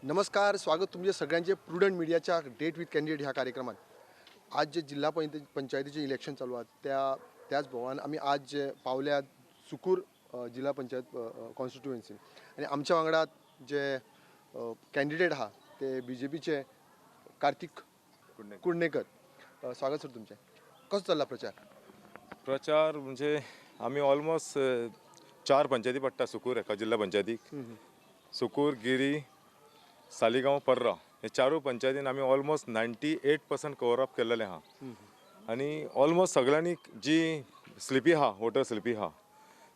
नमस्कार, स्वागत तुमचे सगळ्यांचे प्रुडंट मिडियाच्या डेट विथ कॅन्डिडेट ह्या कार्यक्रमात. आज जे जिल्हा पंचायतीचे इलेक्शन चालू आहात, त्याच भोवान आमी आज जे पावल्यात सुकूर जिल्हा पंचायत कॉन्स्टिट्युएन्सी आनी आमच्या वांगडा जे कॅन्डिडेट आहा ते बीजेपीचे कार्तिक कुडणेकर. स्वागत सर तुमचें. कसो चल्ला प्रचार? प्रचार म्हणजे आमी ऑलमोस्ट चार पंचायती पडटा सुकूर एका जिल्हा पंचायतीक. सुकूर, गिरी, सालिगांव, पर्रा हे चारूय पंचायतीन आमी ऑलमोस्ट 98% कवर अप केल्लेलें आहा. आनी ऑलमोस्ट सगळ्यांनी जी स्लिपी आहा, वोटर स्लिपी आहा,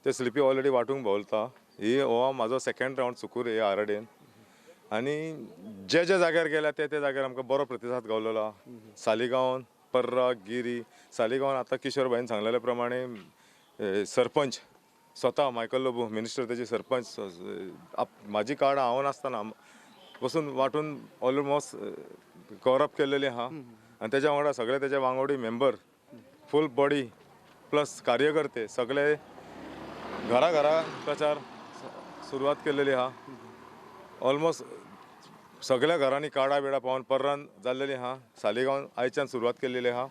ते स्लिपी ऑलरेडी वांटूंक भोंवता. ही हो म्हाजो सेकंड रावंड सुकूर हे आराडेन. आनी जे जे जाग्यार गेल्या ते ते जाग्यार आमकां बरो प्रतिसाद गावलेलो आहा. सालिगांव, पर्रा, गिरी. सालिगांवान आतां किशोर भाईन सांगलेले प्रमाणे सरपंच स्वता मायकल लोबो मिनिस्टर, तेजे सरपंच म्हाजी कार्डां हांव नासतना बसून वांटून ऑलमोस्ट कवर अप केल्लेली आहा. आनी तेज्या वांगडा सगळे तेजे वांगोडी मेंबर, फूल बॉडी प्लस कार्यकर्ते सगळे घरा घरा प्रचार सुरवात केल्लेली आहा. ऑलमोस्ट सगळ्या घरांनी कार्डां बिडां पावोवन पर्रान जाल्लेली आहा. सालिगांवान आयच्यान सुरवात केल्लेली आहा.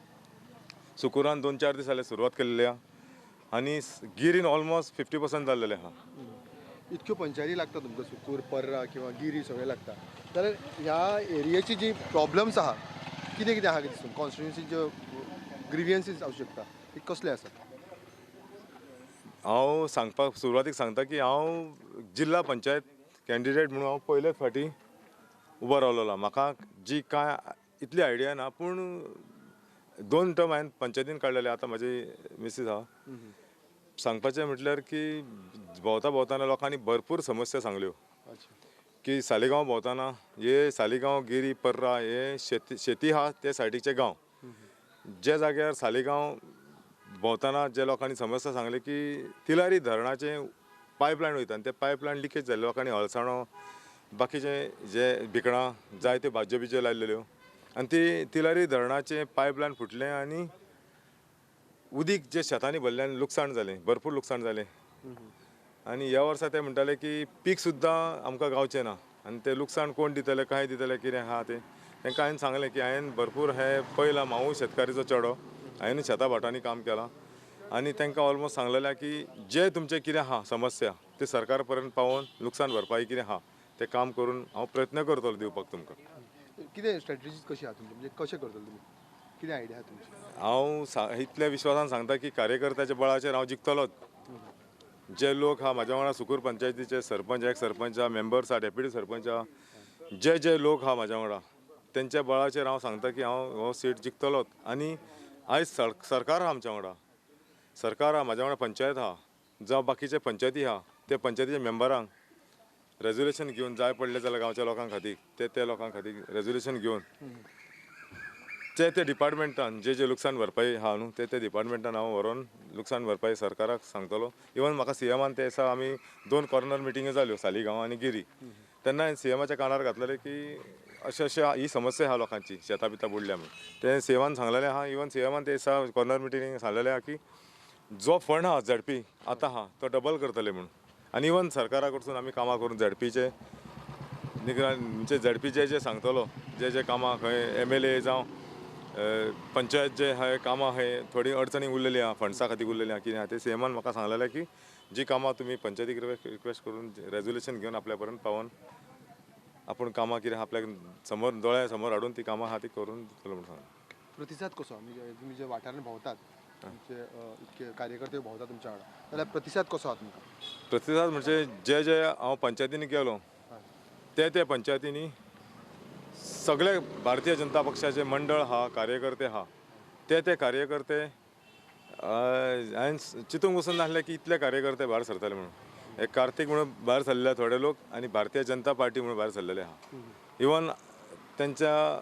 सुकूरान 2-4 दीस जाले सुरवात केल्लेली आहा. आनी गिरीन ऑलमोस्ट 50% जाल्लेलें आहा. इतक्यो पंचायती लागता तुमकां, सुकूर, पर्रा किंवा गिरी सगळें लागता, जाल्यार ह्या एरियेची जी प्रॉब्लम्स आहा कितें कितें आहा दिसून कॉन्स्टिट्युएन्सी ज्यो ग्रिवियन्सीस आसूं शकता ती कसले आसा? हांव सांगपाक सुरवातीक सांगता की हांव जिल्हा पंचायत कॅन्डिडेट म्हणून हांव पयलेच फावटी उबो रावलेलो. म्हाका जी कांय इतली आयडिया ना, पूण 2 टर्म हांवें पंचायतीन काडलेले. आतां म्हाजी मिसीस आहा. सांगपाचें म्हटल्यार की भोंवता भोंवतना लोकांनी भरपूर समस्या सांगल्यो की सालिगांव भोंवतना हे सालिगांव, गिरी, पर्रा हे शेती आहा ते सायडीचे गांव. जे जाग्यार सालिगांव भोंवतना जे लोकांनी समस्या सांगली की तिलारी धरणाचें पायपलायन वयता आनी ते पायपलायन लिकेज जाल्ले, लोकांनी हळसाणो बाकीचे जे भिकणां जायत्यो भाजयो बिजयो लायलेल्यो आनी ती तिलारी धरणाचें पायपलायन फुटलें आनी उदीक जे शेतांनी भरलें आनी लुकसाण जालें, भरपूर लुकसाण जालें. आनी ह्या वर्सा ते म्हणटाले की पीक सुद्दां आमकां गावचें ना आनी तें लुकसाण कोण दितले, कांय दितले, कितें आहा तें. तांकां हांवें सांगलें की हांवें भरपूर हें पळयलां, हांवूय शेतकारीचो चेडो, हांवें शेतां भाटांनी काम केलां. आनी तांकां ऑलमोस्ट सांगलेलें की जे तुमचें कितें आहा समस्या ते सरकार पर्यंत पावोवन लुकसाण भरपाई कितें आहा तें काम करून हांव प्रयत्न करतलो दिवपाक तुमकां. कितें स्ट्रेटजी कशी आहा तुमची, म्हणजे कशें करतले तुमी, कितें आयडिया आहा तुमची? हांव इतल्या विश्वासान सांगता की कार्यकर्त्याच्या बळाचेर हांव जिखतलोच. जे लोक आहा म्हाज्या वांगडा सुकूर पंचायतीचे सरपंच, एक्स सरपंच आहा, मेंबर्स आहा, डेप्युटी सरपंच आहा, जे जे लोक आहा म्हाज्या वांगडा तेंच्या बळाचेर हांव सांगता की हांव हो सीट जिखतलोच. आनी आयज सरकार आहा आमच्या वांगडा, सरकार आहा म्हाज्या वांगडा, पंचायत आहा, जावं बाकीचे पंचायती आहा ते पंचायतीच्या मेंबरांक रेजोल्युशन घेवन जाय पडलें जाल्यार गांवच्या लोकां खातीर ते ते लोकां खातीर रेजोल्युशन घेवन ते ते डिपार्टमेंटान जे जे लुकसाण भरपाई आहा न्हू ते ते डिपार्टमेंटान हांव व्हरोन लुकसाण भरपाई सरकाराक सांगतलो. इवन म्हाका सीएमान ते दिसा आमी 2 कॉर्नर मिटिंग्यो जाल्यो सालिगांव आनी गिरी, तेन्ना हांवें सीएमाच्या कानार घातलेलें की अशें अशें ही समस्या आहा लोकांची, शेतां बितां बुडल्या म्हणून. ते सीएमान सांगलेलें आहा. इवन सीएमान ते दिसा कॉर्नर मिटिंगेक सांगलेलें आहा की जो फंड आहा झेडपी आतां आहा तो डबल करतले म्हणून. आनी इवन सरकारा कडसून आमी कामां करून झेडपीचे निगरान म्हणजे झेडपीचे जे सांगतलो जे जे कामां खंय MLA जावं पंचायत जे आहा कामां आहा थोडी अडचणी उरलेली आहा, फंड्सा खातीर उरलेली आहा कितें आहा ते सीएमान म्हाका सांगलेलें की जी कामां तुमी पंचायतीक रिक्वेस्ट करून रेजोल्युशन घेवन आपल्या पर्यंत पावोवन आपूण कामां कितें आहा आपल्याक समोर दोळ्या समोर हाडून ती कामां आहा ती करून दितलो म्हणून सांगलें. प्रतिसाद कसो म्हणजे तुमी जे वाठारांत भोंवतात, तुमचे इतके कार्यकर्ते भोंवतात तुमच्या वांगडा, जाल्यार प्रतिसाद कसो आहा तुमकां? प्रतिसाद म्हणजे जे जे हांव पंचायतींनी गेलो ते ते पंचायतींनी सगळे भारतीय जनता पक्षाचे मंडळ आहा, कार्यकर्ते आहा, ते ते कार्यकर्ते हांवें चिंतूंक वचून नासलें की इतले कार्यकर्ते भायर सरतले म्हणून. एक कार्तीक म्हणून भायर सरलेले थोडे लोक आनी भारतीय जनता पार्टी म्हणून भायर सरलेले आहा. इवन तेंच्या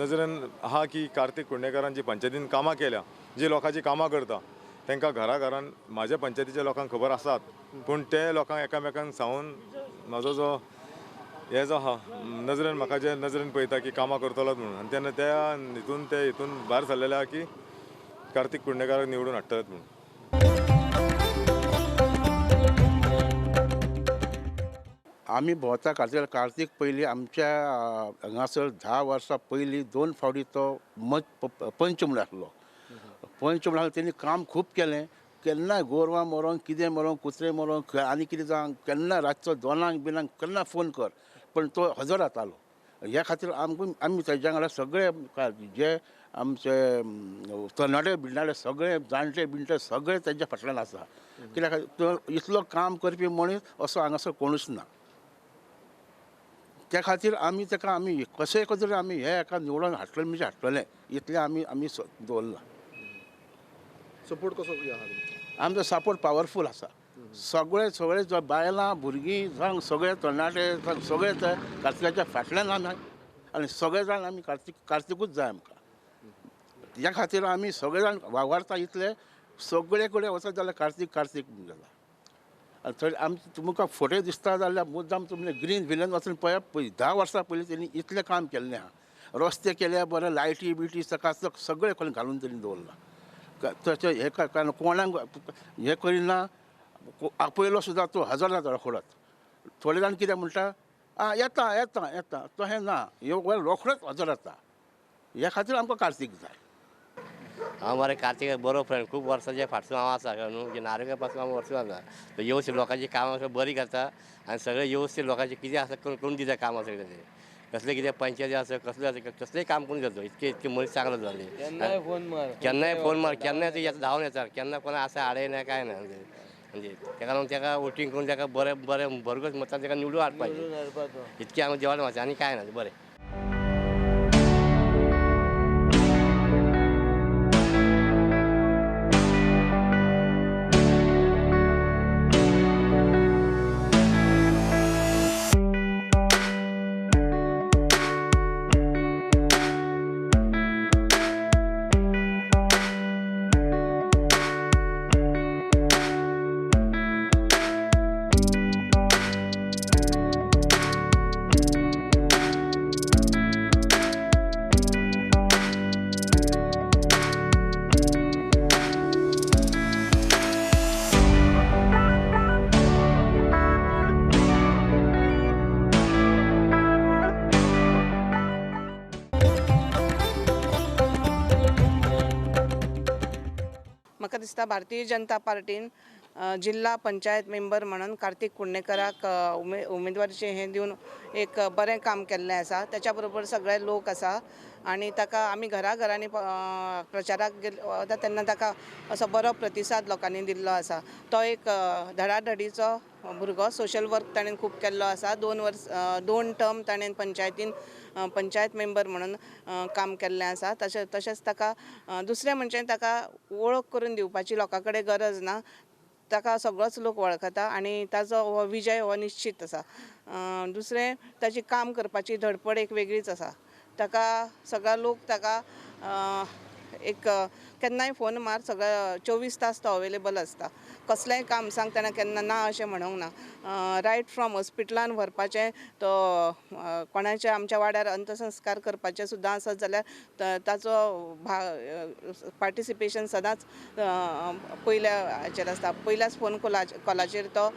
नजरेन आहा की कार्तीक कुडणेकारान जी पंचायतीन कामां केल्या, जी लोकांची कामां करता, तांकां घरा घरान म्हाज्या पंचायतीच्या लोकांक खबर आसात, पूण ते लोकांक एकामेकांक सांगून म्हाजो जो हे जो आहा नजरेन म्हाका जे नजरेन पळयता की कामां करतलोच म्हणून, आनी तेन्ना त्या हितून ते हितून भायर सरलेले आहा की कार्तीक कुडणेकाराक निवडून हाडटलेच म्हणून. आमी भोंवता कार्तिक कार्तीक पयलीं आमच्या हांगासर 10 वर्सां पयलीं 2 फावटी तो मत पंच म्हूण आसलो. पंच म्हूण आसलो, तेणी काम खूब केलें. केन्नाय गोरवां मरोंक, कितें मरोंक, कुत्रे मरोंक, आनी कितें जावंक, केन्ना रातचो 2 बिनांक केन्ना फोन कर, पण तो हजर जातालो. ह्या खातीर आमकां आमी तेज्या वांगडा सगळे जे आमचे तरणाटे बिणणारे सगळे जाणटे बिणटे सगळे तेज्या फाटल्यान आसा. कित्या खातीर तो इतलो काम करपी मनीस असो हांगासर कोणूच ना. त्या खातीर आमी ताका आमी कशेंय करून आमी हे हेका निवडून हाडटले म्हणजे हाडटले, इतलें आमी आमी दवरलां. सपोर्ट कसो आहा तुमचो? आमचो सपोर्ट पावरफूल आसा. सगळे सगळे बायलां भुरगीं जावं सगळे तरणाटे सगळे ते कार्तिकाच्या फाटल्यान आमी आनी सगळे जाण आमी कार्तिक कार्तिकूच जाय आमकां. त्या खातीर आमी सगळे जाण वावरता. इतले सगळे कडेन वचत जाल्यार कार्तिक कार्तिक जाला. आनी थंय आमचे तुमकां फोटे दिसता जाल्यार मुद्दाम तुमचे ग्रीन विलन वचून पळयात. पयलीं 10 वर्सां पयलीं तेणी इतलें काम केल्लें आहा. रस्ते केले बरे, लायटी बिटी चकाचक सगळें करून घालून तेणी दवरलां. तशें हें कारण कोणाक हें करिना, आपयलो सुद्दां तो हजर जाता रोखडोच. थोडे जाण कितें म्हणटा, आं येता येता येता, तशें ना, ह्यो रोखडोच हजर जाता. ह्या खातीर आमकां कार्तीक जाय. हांव मरे कार्तिक बरो फ्रेंड, खूब वर्सांचे फाटसून हांव आसा न्हू, नारेकार पासून हांव वर्सां आसा. तो येवशी लोकांची कामां बरी करता आनी सगळे येवशी लोकांचे कितें आसा करून दिता कामां सगळें. ते कसले कितें पंचायती आसा, कसले आसा, कसलेय काम करून जाता. इतके इतके मनीस चांगलो जाले. केन्नाय फोन मार, केन्नाय फोन मार, केन्नाय ते येता धांवन येता, केन्ना कोणा आसा आडयना कांय ना. म्हणजे तेका लागून तेका वोटींग करून तेका बरें बरें भरघोस मतान तेका निवडून हाडपाचें. इतकें आमी देवान मागता आनी कांय ना. बरें. म्हाका दिसता भारतीय जनता पार्टीन जिल्हा पंचायत मेंबर म्हणून कार्तिक कुडणेकराक उमेदवारीचें हें दिवन एक बरें काम केल्लें आसा. तेच्या बरोबर सगळे लोक आसा आनी ताका आमी घरा घरांनी प्रचाराक वता तेन्ना ताका असो बरो प्रतिसाद लोकांनी दिल्लो आसा. तो एक धडाधडीचो भुरगो, सोशल वर्क ताणें खूब केल्लो आसा. 2 टर्म ताणें पंचायतीन पंचायत मेंबर म्हणून काम केल्लें आसा. तशें तशेंच ताका दुसरें म्हणजे ताका वळख करून दिवपाची लोकां कडेन गरज ना. ताका सगळोच लोक वळखता आनी ताजो हो विजय हो निश्चीत आसा. दुसरें ताची काम करपाची धडपड एक वेगळीच आसा. ताका सगळो लोक ताका एक केन्नाय फोन मार, सगळो 24 तास तो अवेलेबल आसता. कसलेंय काम सांग ताणें केन्ना ना अशें म्हणूंक ना. रायट फ्रॉम हॉस्पिटलान व्हरपाचें, तो कोणाच्या आमच्या वाड्यार अंत्यसंस्कार करपाचें सुद्दां आसत जाल्यार ताचो पार्टिसिपेशन सदांच पयल्या हाचेर आसता. पयल्याच फोन कॉलाचेर तो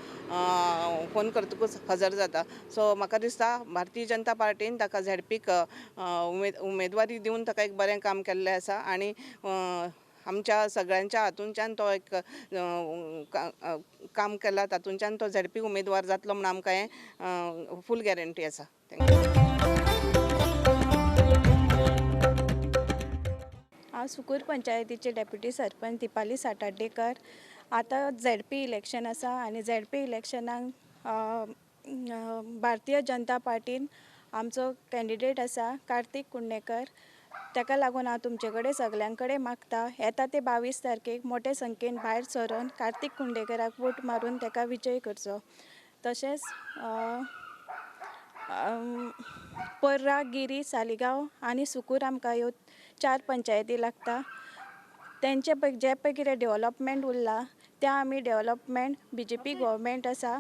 फोन करतकूच हजर जाता. सो म्हाका दिसता भारतीय जनता पार्टीन ताका झेडपीक उमेदवारी दिवन ताका एक बरें काम केल्लें आसा आनी आमच्या सगळ्यांच्या हातूंच्यान तो एक काम केला, तातूंच्यान तो झेडपी उमेदवार जातलो म्हूण आमकां हें फूल गॅरंटी आसा. Thank you. हांव सुकूर पंचायतीचे डेप्युटी सरपंच दीपाली सातार्डेकर. आतां झेडपी इलेक्शन आसा आनी झेडपी इलेक्शनाक भारतीय जनता पार्टीन आमचो कॅन्डिडेट आसा कार्तिक कुडणेकर. ताका लागून हांव तुमचे कडेन सगल्यां कडेन मागता, येता ते 22 तारखेक मोटे संख्येन भायर सरून कार्तिक कुडणेकराक वोट मारून ताका विजय करचो. तशेंच पर्रा, गिरी, सालिगांव आनी सुकूर आमकां ह्यो 4 पंचायती लागता. तेंचे पळय जें पळय कितें डेवलपमेंट उरलां त्या आमी डेवलपमेंट बीजेपी गव्हर्मेंट आसा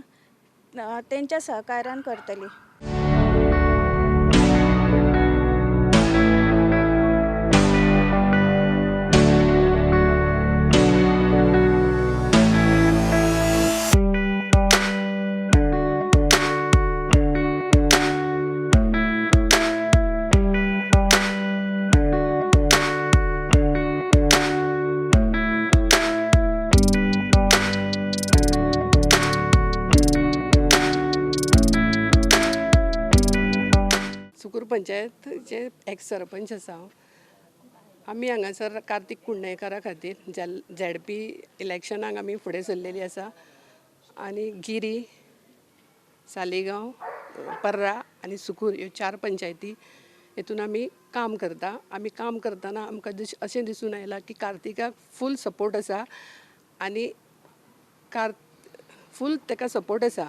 तेंच्या सहकारान करतली. पंचायतचे एक्स सरपंच आसा हांव. आमी हांगासर कार्तीक कुडणेकारा खातीर झेडपी इलेक्शनाक आमी फुडें सरलेली आसा आनी गिरी, सालिगांव, पर्रा आनी सुकूर ह्यो 4 पंचायती हेतून आमी काम करता. आमी काम करतना आमकां अशें दिसून आयलां की कार्तिकाक फूल सपोर्ट आसा आनी फूल ताका सपोर्ट आसा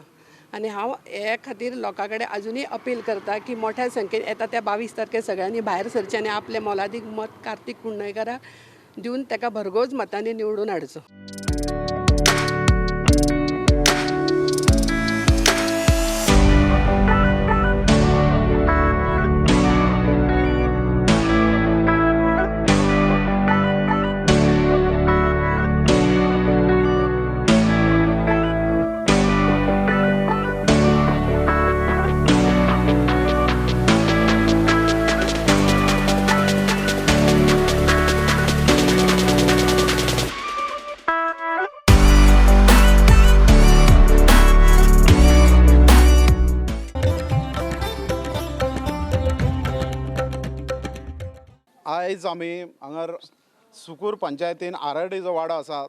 आनी हांव हे खातीर लोकां कडेन आजुनूय अपील करता की मोठ्या संख्येन येता त्या 22 तारखेर सगळ्यांनी भायर सरचें आनी आपलें मोलादीक मत कार्तीक कुडणेकाराक दिवन ताका भरघोस मतांनी निवडून हाडचो. आयज आमी हांगार सुकूर पंचायतीन आराडी जो वाडो आसा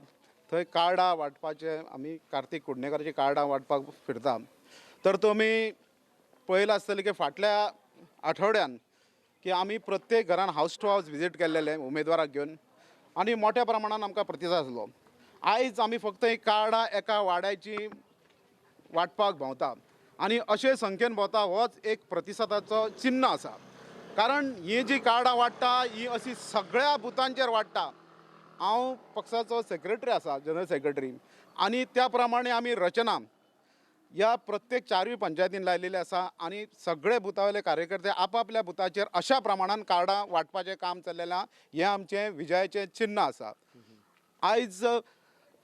थंय कार्डां वांटपाचे आमी कार्तीक कुडणेकाराची कार्डां वांटपाक फिरता. तर तुमी पळयलां आसतलें की फाटल्या आठवड्यान की आमी प्रत्येक घरान हावस टू हावस विजीट केल्लेलें उमेदवाराक घेवन आनी मोठ्या प्रमाणान आमकां प्रतिसाद आसलो. आयज आमी फक्त ही कार्डां एका वाड्याची वांटपाक भोंवता आनी अशे संख्येन भोंवता होच एक प्रतिसादाचो चिन्न आसा. कारण ही जी कार्डां वांट्टा ही अशी सगळ्या बुथांचेर वांट्टा. हांव पक्षाचो सेक्रेटरी आसा, जनरल सेक्रेटरी, आनी त्या प्रमाणे आमी रचना ह्या प्रत्येक 4 पंचायतीन लायलेली आसा आनी सगळे बुथावयले कार्यकर्ते आपापल्या बुथाचेर अशा प्रमाणान कार्डां वांटपाचें काम चल्लेलें आसा. हें आमचें विजयाचें चिन्न आसा. आयज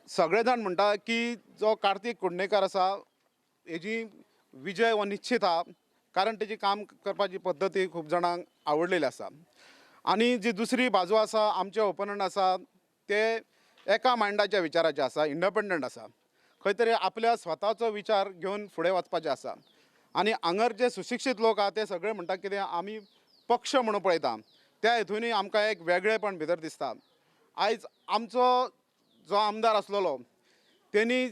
सगळे जाण म्हणटा की जो कार्तीक कुडणेकार आसा हेजी विजय हो निश्चीत आसा, कारण तेजी काम करपाची पद्दती खूब जाणांक आवडलेली आसा. आनी जी दुसरी बाजू आसा, आमचे ओपोनंट आसा ते एका मायंडाच्या विचाराचे आसा, इंडिपेंडंट आसा, खंय तरी आपल्या स्वताचो विचार घेवन फुडें वचपाचे आसा. आनी हांगर जे सुशिक्षीत लोक आसा ते सगळे म्हणटा कितें आमी पक्ष म्हणून पळयता, त्या हेतूनय आमकां एक वेगळेपण भितर दिसता. आयज आमचो जो आमदार आसलेलो तेणी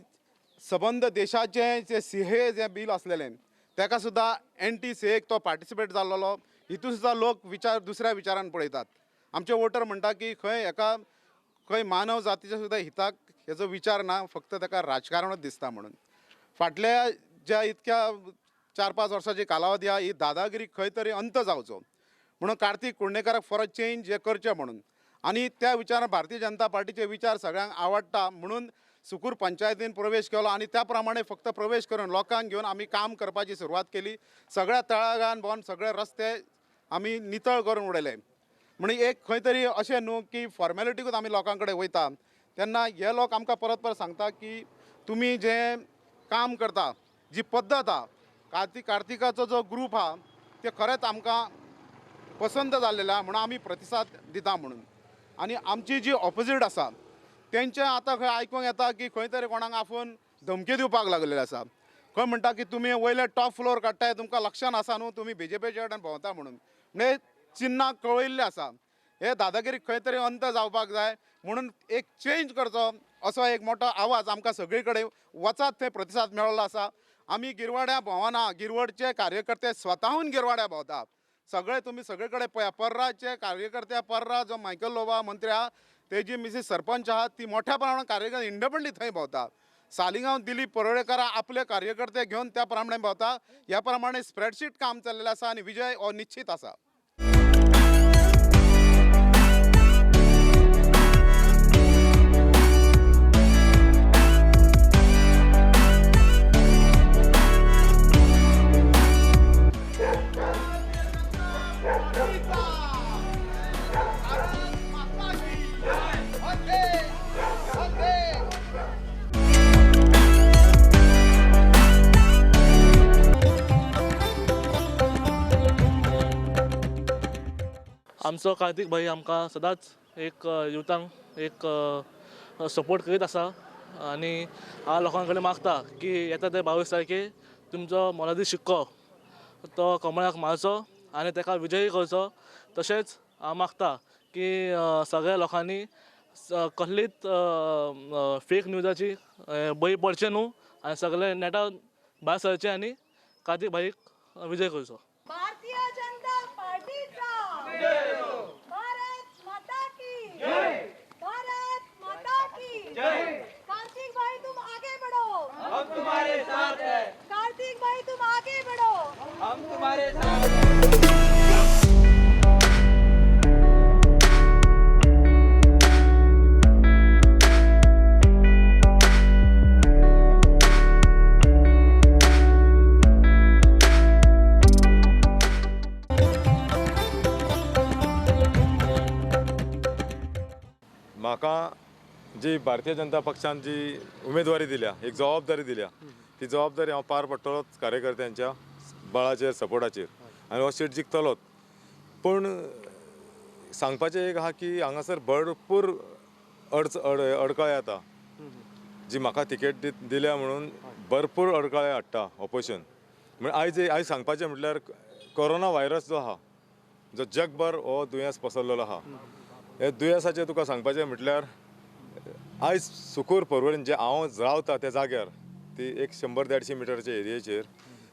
सबंद देशाचें जे सीए जें बील आसलेलें ताका सुद्दां एनटी सीएक तो पार्टिसिपेट जाल्लो. हितून सुद्दां लोक विचार दुसऱ्या विचारान पळयतात. आमचे वोटर म्हणटा की खंय एका खंय मानव जातीच्या सुद्दां हिताक हेजो विचार ना, फक्त ताका राजकारणूच दिसता म्हणून. फाटल्या ज्या इतक्या 4-5 वर्सांची कालावधी आहा ही दादागिरी खंय तरी अंत जावचो म्हणून कार्तीक कुडणेकाराक फॉर अ चेंज हें करचें म्हणून. आनी त्या विचारान भारतीय जनता पार्टीचे विचार सगळ्यांक आवडटा म्हणून सुकूर पंचायतीन प्रवेश केलो आनी त्या प्रमाणे फक्त प्रवेश करून लोकांक घेवन आमी काम करपाची सुरवात केली. सगळ्या तळागाळान भोंवन सगळे रस्ते आमी नितळ करून उडयले. म्हणून एक खंय तरी अशें न्हू की फॉर्मेलिटीकूच आमी लोकां कडेन वयता तेन्ना हे लोक आमकां परत परत सांगता की तुमी जें काम करता, जी पद्दत आहा, कार्तिकाचो जो ग्रूप आहा ते खरेंच आमकां पसंत जाल्लें आहा म्हणून आमी प्रतिसाद दिता म्हणून. आनी आमची जी ऑपोजीट आसा तेंचें आतां खंय आयकूंक येता की खंय तरी कोणाक आफोवन धमकी दिवपाक लागलेले आसा. खंय म्हणटा की तुमी वयले टॉप फ्लोर काडटाय, तुमकां लक्षान आसा न्हू तुमी बीजेपीच्या कडेन भोंवता म्हणून. म्हणजे चिन्नां कळयल्लें आसा. हे दादागिरी खंय तरी अंत जावपाक जाय म्हणून एक चेंज करचो असो एक मोठो आवाज आमकां सगळे कडेन वचात थंय प्रतिसाद मेळ्ळो आसा. आमी गिरवाड्या भोंवना, गिरवडचे कार्यकर्ते स्वताहून गिरवाड्या भोंवता. सगळे तुमी सगळे कडेन पळया, पर्राचे कार्यकर्ते, पर्रा जो मायकल लोबा मंत्री आहा तेजी मिसीस सरपंच आहा ती मोठ्या प्रमाणात कार्यकर्ते इंडिपेंडंटली थंय भोंवता. सालिगांव दिलीप परोळेकार आपले कार्यकर्ते घेवन त्या प्रमाणे भोंवता. ह्या प्रमाणे स्प्रेडशीट काम चल्लेलें आसा आनी विजय हो निश्चीत आसा. आमचो कार्तीक भाई आमकां सदांच एक युथांक एक सपोर्ट करीत आसा आनी हांव लोकां कडेन मागता की येता ते 22 तारखेर तुमचो मोलादीक शिक्को तो कमळाक मारचो आनी ताका विजयी करचो. तशेंच हांव मागता की सगळ्या लोकांनी कसलीच फेक न्यूजाची बळी पडचें न्हू आनी सगळे नेटान भायर सरचें आनी कार्तिक भाईक विजय करचो. भारतीय जनता पार्टीचा जय हो. भारत माता की जय. भारत माता की जय. कार्तिक भाई तुम आगे बढ़ो, हम तुम्हारे साथ हैं. कार्तिक भाई तुम आगे बढ़ो, हम तुम्हारे साथ हैं. म्हाका जी भारतीय जनता पक्षान जी उमेदवारी दिल्या, एक जबाबदारी दिल्या, ती जबाबदारी हांव पार पडटलोच कार्यकर्त्यांच्या बळाचेर, सपोर्टाचेर, आनी हो सीट जिखतलोच. पूण सांगपाचें एक आहा की हांगासर भरपूर अडकळे येता. जी म्हाका तिकेट दिल्या म्हणून भरपूर अडकळे हाडटा ऑपोजिशन. म्हण आयज सांगपाचें म्हटल्यार कोरोना व्हायरस जो आहा, जो जगभर हो दुयेंस पसरलेलो आहा, हे दुयेंसाचें तुका सांगपाचें म्हटल्यार आयज सुकूर पर्वरीन जे हांव रावता त्या जाग्यार ती एक 100-150 मिटरच्या एरियेचेर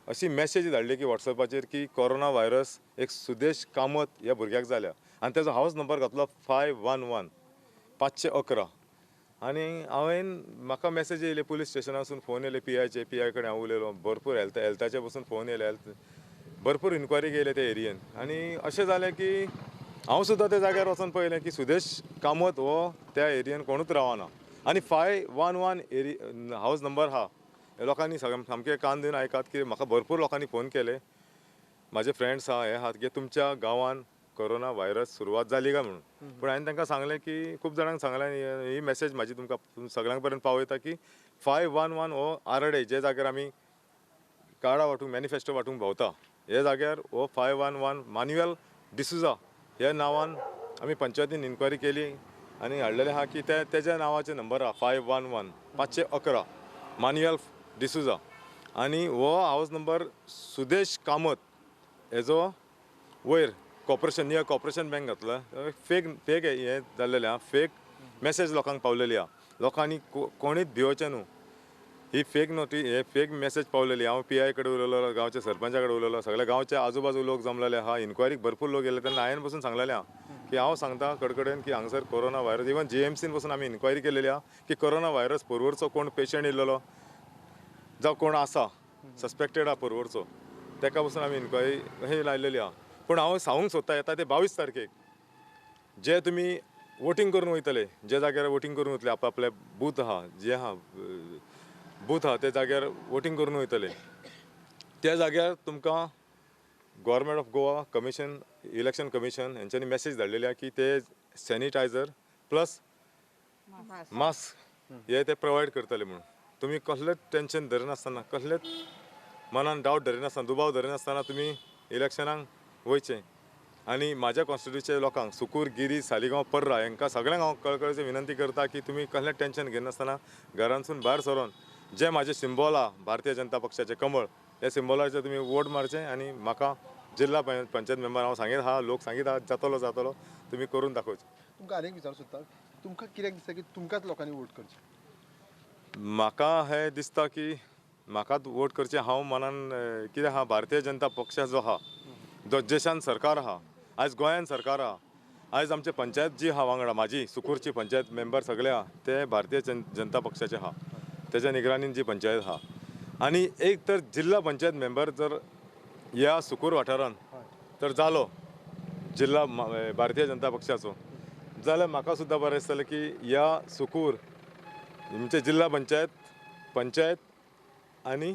अशी मॅसेज धाडली की वॉट्सएपाचेर की कोरोना व्हायरस एक सुदेश कामत ह्या भुरग्याक जाल्या आनी तेजो हावस नंबर घातलो 511 511. आनी हांवें म्हाका मॅसेज येयले पुलीस स्टेशनासून फोन येयले, पी I कडेन हांव उलयलो, भरपूर हेल्थाचे पसून फोन येयले, हेल्थ भरपूर इन्क्वायरी केली त्या एरियेन. आनी अशें जालें की हांव सुद्दां त्या जाग्यार वचोन पळयलें की सुदेश कामत हो त्या एरियेन कोणूच रावना आनी 511 एरिया हावस नंबर आहा. लोकांनी सामके कान दिवन आयकात की म्हाका भरपूर लोकांनी फोन केले, म्हाजे फ्रेंड्स आहा, हे आहात की तुमच्या गांवान कोरोना व्हायरस सुरवात जाली काय म्हणून. पूण हांवें तांकां सांगलें की खूब जाणांक सांगलें आनी ही मॅसेज म्हाजी तुमकां सगळ्यां पर्यंत पावयता की 511 हो आरडे जे जाग्यार आमी कार्डां वांटूंक, मॅनिफेस्टो वांटूंक भोंवता, हे जाग्यार हो 511 मान्युएल डिसुजा ह्या नांवान आमी पंचायतीन इन्क्वायरी केली आनी हाडलेलें आहा की तेज्या नांवाचे नंबर आहा 511 511 मान्युएल डिसुजा. आनी हो हावस नंबर सुदेश कामत हेजो वयर कॉर्पोरेशन, नियर कॉर्पोरेशन बँक घातला. फेक फेक हें जाल्लेलें आहा, फेक मॅसेज लोकांक पावलेली आहा. लोकांनी कोणीच भिवचें न्हू, ही फेक नोटी, हे फेक मॅसेज पावलेली. हांव पी I कडेन उलयलो, गांवच्या सरपंचा कडेन उलयलो, सगळ्या गांवच्या आजूबाजू लोक जमलेले आहा, इन्क्वायरीक भरपूर लोक येयले. तेन्ना हांवें पसून सांगलेलें आहा की हांव सांगता कडकडेन की हांगसर कोरोना व्हायरस, इवन GMCन पसून आमी इन्क्वायरी केलेली आहा की कोरोना व्हायरस पर्वरचो कोण पेशंट येयलेलो जावं कोण आसा सस्पेक्टेड आहा पर्वरचो, तेका पसून आमी इन्क्वायरी हे लायलेली आहा. पूण हांव सांगूंक सोदता, येता ते 22 तारखेक जे तुमी वोटींग करून वयतले, जे जाग्यार वोटींग करून वयतले, आप आपले बूथ आहा, जे आहा बूथ आहा त्या जाग्यार वोटींग करून वयतले, त्या जाग्यार तुमकां government of Goa commission, election commission हेंच्यांनी मॅसेज धाडलेली आहा की ते सॅनिटायझर प्लस मास्क हे ते प्रोवायड करतले म्हणून. तुमी कसलेंच टेंशन धरिनासतना, कसलेंच मनान डावट धरिनासतना, दुबाव धरिनासतना तुमी इलेक्शनाक वयचें. आनी म्हाज्या कॉन्स्टिट्युएन्सीच्या लोकांक, सुकूर, गिरी, सालिगांव, पर्रा हांकां सगळ्यांक हांव कळकळीची विनंती करता की तुमी कसलें टेंशन घेनासतना घरांतसून भायर सरोन जे म्हाजें सिंबॉल आहा भारतीय जनता पक्षाचें कमळ, ह्या सिंबॉलाचेर तुमी वोट मारचें आनी म्हाका जिल्हा पंचायत मेंबर हांव सांगीत आहा, लोक सांगीत आहा जातलो जातलो, तुमी करून दाखोवचें. तुमकां आनीक विचारूंक सोदता, तुमकां कित्याक दिसता की तुमकांच लोकांनी वोट करचें? म्हाका हें दिसता की म्हाकाच वोट करचें. हांव मनान कितें आहा, भारतीय जनता पक्ष जो आहा, जो देशान सरकार आहा, आयज गोंयान सरकार आहा, आयज आमचे पंचायत जी आहा वांगडा, म्हाजी सुकूरची पंचायत मेंबर सगळे आहा ते भारतीय जनता पक्षाचे आहा, तेच्या निगराणीन जी पंचायत आहा. आनी एक तर जिल्हा पंचायत मेंबर जर ह्या सुकूर वाठारान तर जालो जिल्हा भारतीय जनता पक्षाचो, जाल्यार म्हाका सुद्दां बरें दिसतलें की ह्या सुकूर म्हणजे जिल्हा पंचायत, पंचायत आनी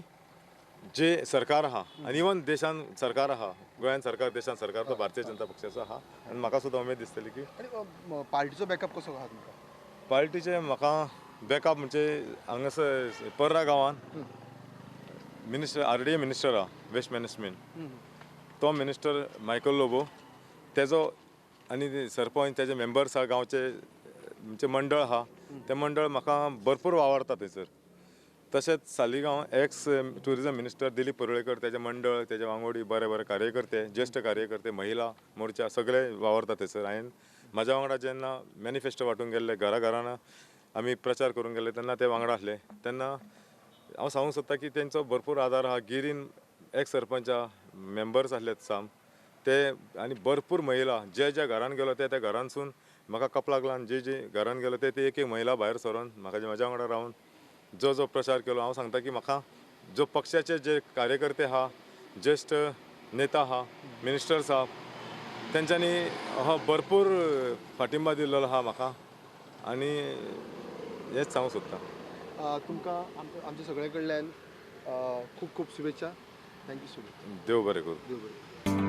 जे सरकार आहा आनी इवन देशान सरकार आहा, गोंयान सरकार, देशान सरकार तो भारतीय जनता पक्षाचो आहा. आनी म्हाका सुद्दां उमेद दिसतली की आनी पार्टीचो बॅकअप कसो आहा तुमकां? पार्टीचे म्हाका बॅकअप म्हणजे हांगासर पर्रा गांवान मिनिस्टर, RDA minister आहा वेस्ट मॅनेजमेंट, तो मिनिस्टर मायकल लोबो, तेजो आनी सरपंच, तेजे मेंबर्स आहा, गांवचे म्हणजे मंडळ आहा, तें मंडळ म्हाका भरपूर वावरता थंयसर. तशेंच Saligao ex tourism minister Dilip Parulekar तेजे मंडळ, तेजे वांगोडी बरे बरे कार्यकर्ते, ज्येश्ठ कार्यकर्ते, महिला मोर्चा सगळे वावरता थंयसर. हांवें म्हाज्या वांगडा जेन्ना मॅनिफेस्टो वांटूंक गेल्ले, घरा घरान आमी प्रचार करूंक गेल्ले तेन्ना ते वांगडा आसले. तेन्ना हांव सांगूंक सोदता की तेंचो भरपूर आदार आहा. गिरीन एक्स सरपंच आहा, मेंबर्स आसले साम ते आनी भरपूर महिला जे ज्या घरान गेलो ते त्या घरानसून म्हाका कपलाक लावन जे जे घरान गेलो ते ते एक एक महिला भायर सरोन म्हाका म्हाज्या वांगडा रावन जो जो प्रचार केलो. हांव सांगता की म्हाका जो पक्षाचे जे कार्यकर्ते आहा, ज्येश्ठ नेता आहा, मिनिस्टर्स आहा, तेंच्यांनी हो भरपूर फाटिंबा दिल्लो आहा म्हाका आनी हेंच सांगूंक सोदता. तुमकां आमच्या सगळ्या कडल्यान खूब खूब शुभेच्छा. Thank you so much. देव बरें करूं. देव बरें करूं.